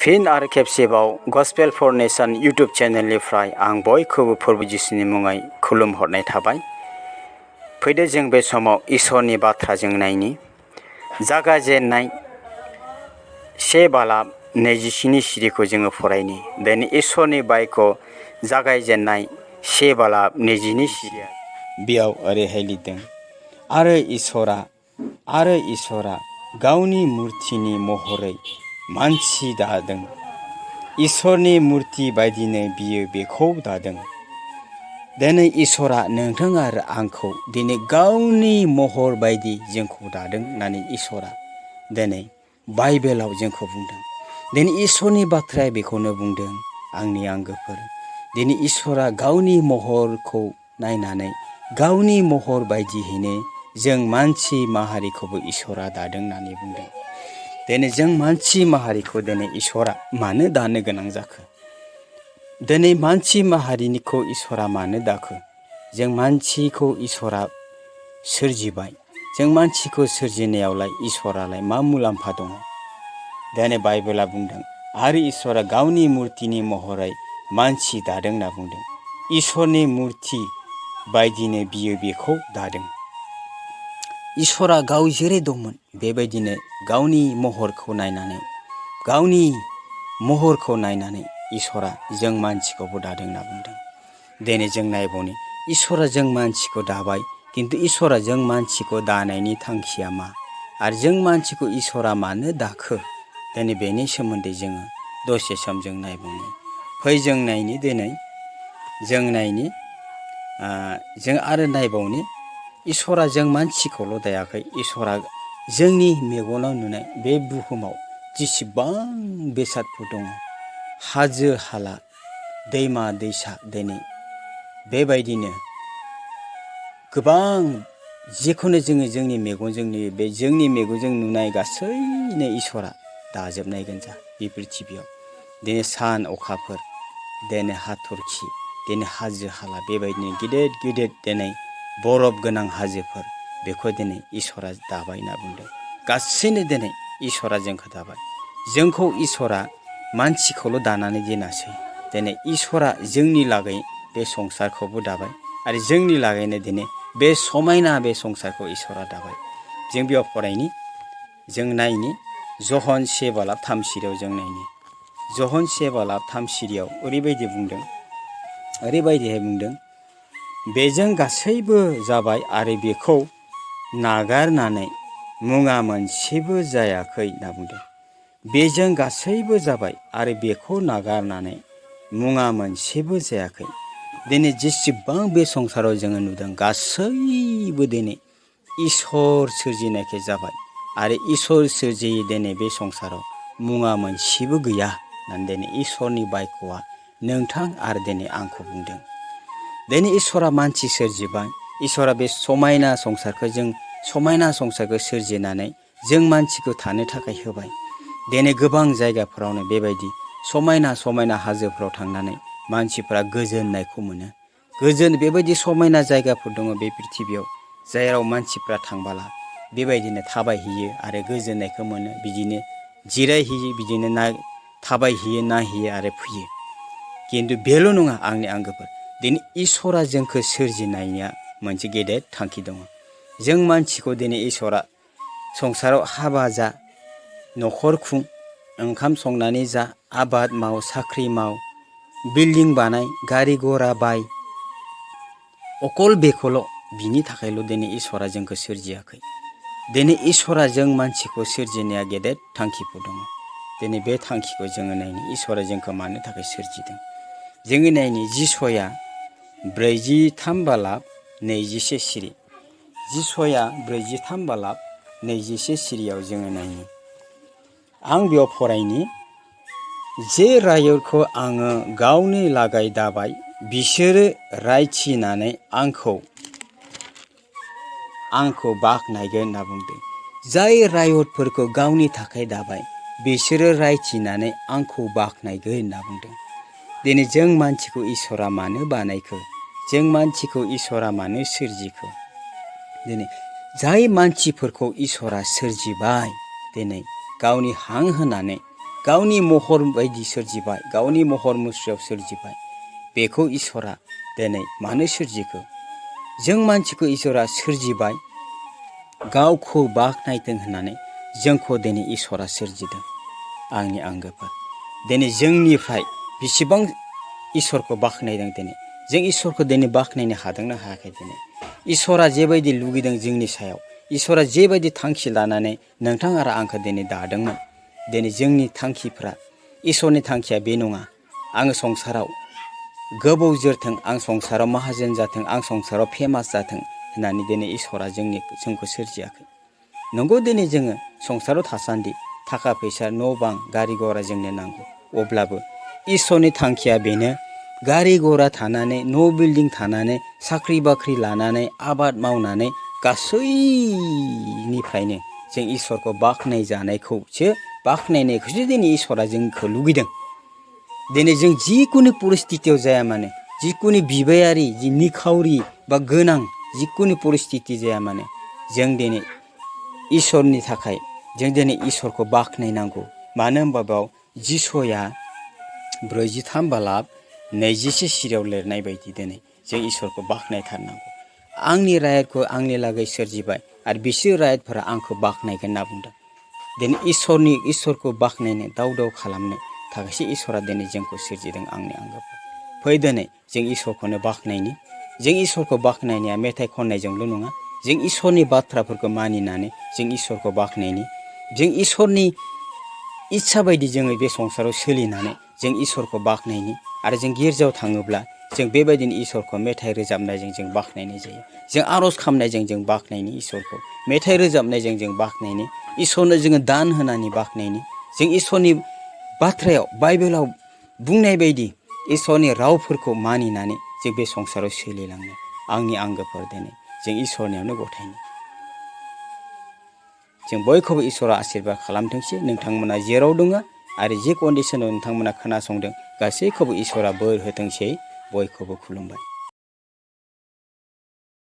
फिन आरो खेबसेबाव गस्पेल फर नेशन यूट्यूब चेनेलनिफ्राय आं बयखौबो फोरबो जिसुनि मुङै खुलुमहरनाय थाबाय। फैदो जों बे समाव इसोरनि बाथ्राजों नायनि। जागायजेननाय 1:27 सिरिखौ जोङो फरायनि। दिनै इसोरनि बायखौ जागायजेननाय 1:20 सिरिया बेयाव ओरैहाय लिरदों। आरो इसोरा गावनि मुर्तिनि महरै मानसि दादों। इसोरनि मुर्ति बायदिनो बियो बेखौ दादों। दिनै इसोरा नोंथां आरो आंखौ दिनै गावनि महर बायदि जोंखौ दादों होननानै इसोरा दिनै बाइबेलाव जोंखौ बुंदों। दिनै इसोरनि बाथ्राया बेखौनो बुंदों, आंनि आंगोफोर। दिनै इसोरा गावनि महरखौ नायनानै गावनि महर बायदियैनो जों मानसि माहारिखौबो इसोरा दादों होननानै बुंदों। दिनै जों मानसि माहारिखौ दिनै इसोरा मानो दानो गोनां जाखो? दिनै मानसि माहारिनिखौ इसोरा मानो दाखो? जों मानसिखौ इसोरा सोरजिबाय। जों मानसिखौ सोरजिनायावलाय इसोरालाय मा मुलाम्फा दङ? दिनै बाइबेला बुंदों आरो इसोरा गावनि मुर्तिनि महरै मानसि दादों होनना बुंदों। इसोरनि मुर्ति बायदिनो बियो बेखौ दादों। इसोरा गाव जेरै दंमोन बेबायदिनो गावनि महरखौ नायनानै इसोरा जों मानसिखौबो दादों होनना बुंदों। दिनै जों नायबावनि इसोरा जों मानसिखौ दाबाय, किन्तु इसोरा जों मानसिखौ दानायनि थांखिया मा? आरो जों मानसिखौ इसोरा मानो दाखो? दिनै बेनि सोमोन्दै जोङो दसे सम जों नायबावनि। फै जों नायनि दिनै जों आरो नायबावनि इसोरा जों मानसिखौल' दायाखै। इसोरा जोंनि मेगनाव नुनाय बे बुहुमाव जेसेबां बेसादफोर दङ, हाजो हाला, दैमा दैसा, दिनै बेबायदिनो गोबां जेखौनो जोङो जोंनि मेगनजों नुनाय गासैनो इसोरा दाजोबनाय गोजा बे प्रिथिबियाव। दिनै सान अखाफोर, दिनै हाथरखि, दिनै हाजो हाला, बेबायदिनो गिदिर गिदिर दिनै बरफ गोनां हाजोफोर, बेखौ दिनै इसोरा दाबाय होनना बुंदों। गासैनो दिनै इसोरा जोंखौ दाबाय। जोंखौ इसोरा मानसिखौल' दानानै दोनासै। दिनै इसोरा जोंनि लागै बे संसारखौबो दाबाय आरो जोंनि लागैनो दिनै बे समायना बे संसारखौ इसोरा दाबाय। जों बेयाव फरायनि, जों नायनि जहन 1:3 सिरियाव जों नायनि। जहन 1:3 सिरियाव ओरैबायदिहाय बुंदों, बेजों गासैबो जाबाय आरो बेखौ नागारनानै मुङा मोनसेबो जायाखै होनना बुंदों। बेजों गासैबो जाबाय आरो बेखौ नागारनानै मुङा मोनसेबो जायाखै। दिनै जेसेबां बे संसाराव जोङो नुदों गासैबो दिनै इसोर सोरजिनायखाय जाबाय आरो इसोर सोरजियै दिनै बे संसाराव मुङा मोनसेबो गैया होननानै दिनै इसोरनि बायख'आ नोंथां आरो दिनै आंखौ बुंदों। दिनै इसोरा मानसि सोरजिबाय। इसोरा बे समायना संसारखौ सोरजिनानै जों मानसिखौ थानो थाखाय होबाय। दिनै गोबां जायगाफोरावनो बेबायदि समायना समायना हाजोफ्राव थांनानै मानसिफ्रा गोजोननायखौ मोनो। बेबायदि समायना जायगाफोर दङ बे प्रिथिबियाव, जेराव मानसिफ्रा थांबाला बेबायदिनो थाबायहैयो आरो गोजोननायखौ मोनो, बिदिनो जिरायहैयो, बिदिनो थाबायहैयो, नायहैयो आरो फैयो। किन्तु बेल' नङा आंनि आंगोफोर, दिनै इसोरा जोंखौ सोरजिनाया मोनसे गेदेर थांखि दङ। जों मानसिखौ दिनै इसोरा संसाराव हाबा जा, न'खर खुं, ओंखाम संनानै जा, आबाद माव, साख्रि माव, बिल्डिं बानाय, गारि घरा बाय, अकल बेखौल' बिनि थाखायल' दिनै इसोरा जोंखौ सोरजियाखै। दिनै इसोरा जों मानसिखौ सोरजिनाया गेदेर थांखिफोर दङ। दिनै बे थांखिखौ जोङो नायनि इसोरा जोंखौ मानो थाखाय सोरजिदों। जोङो नायनि जिसया 43:21 सिरि। जिसया 43:21 सिरियाव जोङो नायनि। आं बेयाव फरायनि, जे रायतखौ आङो गावनो लागाय दाबाय बिसोरो रायथिनानै आंखौ बाख्नायगोन होनना बुंदों। जाय रायतफोरखौ गावनि थाखाय दाबाय बिसोरो रायथिनानै आंखौ बाख्नायगोन होनना बुंदों। दिनै जों मानसिखौ इसोरा मानो बानायखो? जों मानसिखौ इसोरा मानो सोरजिखो? दिनै जाय मानसिफोरखौ इसोरा सोरजिबाय, दिनै गावनि हां होनानै गावनि महर बायदि सोरजिबाय, गावनि महर मुस्रियाव सोरजिबाय। बेखौ इसोरा दिनै मानो सोरजिखो? जों मानसिखौ इसोरा सोरजिबाय गावखौ बाख्नायथों होननानै जोंखौ दिनै इसोरा सोरजिदों। आंनि आंगोफोर, दिनै जोंनिफ्राय बेसेबां इसोरखौ बाख्नायदों दिनै? जों इसोरखौ दिनै बाख्नायनो हादोंना हायाखै दिनै? इसोरा जेबायदि लुगैदों जोंनि सायाव, इसोरा जेबायदि थांखि लानानै नोंथां आरो आंखौ दिनै दादोंमोन, दिनै जोंनि थांखिफ्रा, इसोरनि थांखिया बे नङा आङो संसाराव गोबाव जोरथों, आं संसाराव माहाजोन जाथों, आं संसाराव फेमास जाथों होननानै दिनै इसोरा जोंखौ सोरजियाखै। नंगौ दिनै जोङो संसाराव थासान्दि थाखा फैसा, न' बां, गारि घरा जोंनो नांगौ। अब्लाबो इसोरनि थांखिया बेनो, गारि घरा थानानै, न' बिल्डिं थानानै, साख्रि बाख्रि लानानै, आबाद मावनानै गासैनिफ्रायनो जों इसोरखौ बाख्नायनायखौसो दिनै इसोरा जोंखौ लुगैदों। दिनै जों जिकुनु परिस्थितियाव जाया मानो, जिकुनु बिबायारि, निखावरि बा गोनां जिकुनु परिस्थिति जाया मानो, जों दिनै इसोरनि थाखाय जों दिनै इसोरखौ बाख्नायनांगौ। मानो होनबा बेयाव जिसया 43 बालाब 20 सिरियाव लिरनाय बायदि दिनै जों इसोरखौ बाख्नायथारनांगौ। आंनि रायतखौ आंनि लागै सोरजिबाय आरो बिसोर रायतफोरा आंखौ बाख्नायगोन होनना बुंदों। दिनै इसोरखौ बाख्नायनो, दाव दाव खालामनो थाखायसो इसोरा दिनै जोंखौ सोरजिदों। आंनि आंगोफोर, फै दिनै जों इसोरखौनो बाख्नायनि। जों इसोरखौ बाख्नायनाया मेथाइ खननायजोंल' नङा, जों इसोरनि बाथ्राफोरखौ मानिनानै जों इसोरखौ बाख्नायनि। जों इसोरनि इस्सा बायदि जोङो बे संसाराव सोलिनानै जों इसोरखौ बाख्नायनि। आरो जों गिर्जायाव थाङोब्ला जों बेबायदिनो इसोरखौ मेथाइ रोजाबनायजों जों बाख्नायनाय जायो। जों आर'ज खालामनायजों जों बाख्नायनि इसोरखौ, मेथाइ रोजाबनायजों जों बाख्नायनि, इसोरनो जोङो दान होनानै बाख्नायनि। जों इसोरनि बाथ्रायाव, बाइबेलाव बुंनाय बायदि इसोरनि रावफोरखौ मानिनानै जों बे संसाराव सोलिलाङो। आंनि आंगोफोर, दिनै जों इसोरनियावनो गथायनि। जों बयखौबो इसोरा आशिर्बाद खालामथोंसै। नोंथांमोना जेराव दङ आरो जे कन्डिसनाव नोंथांमोना खोनासंदों, गासैखौबो इसोरा बोर होथोंसै। बयखौबो खुलुमबाय।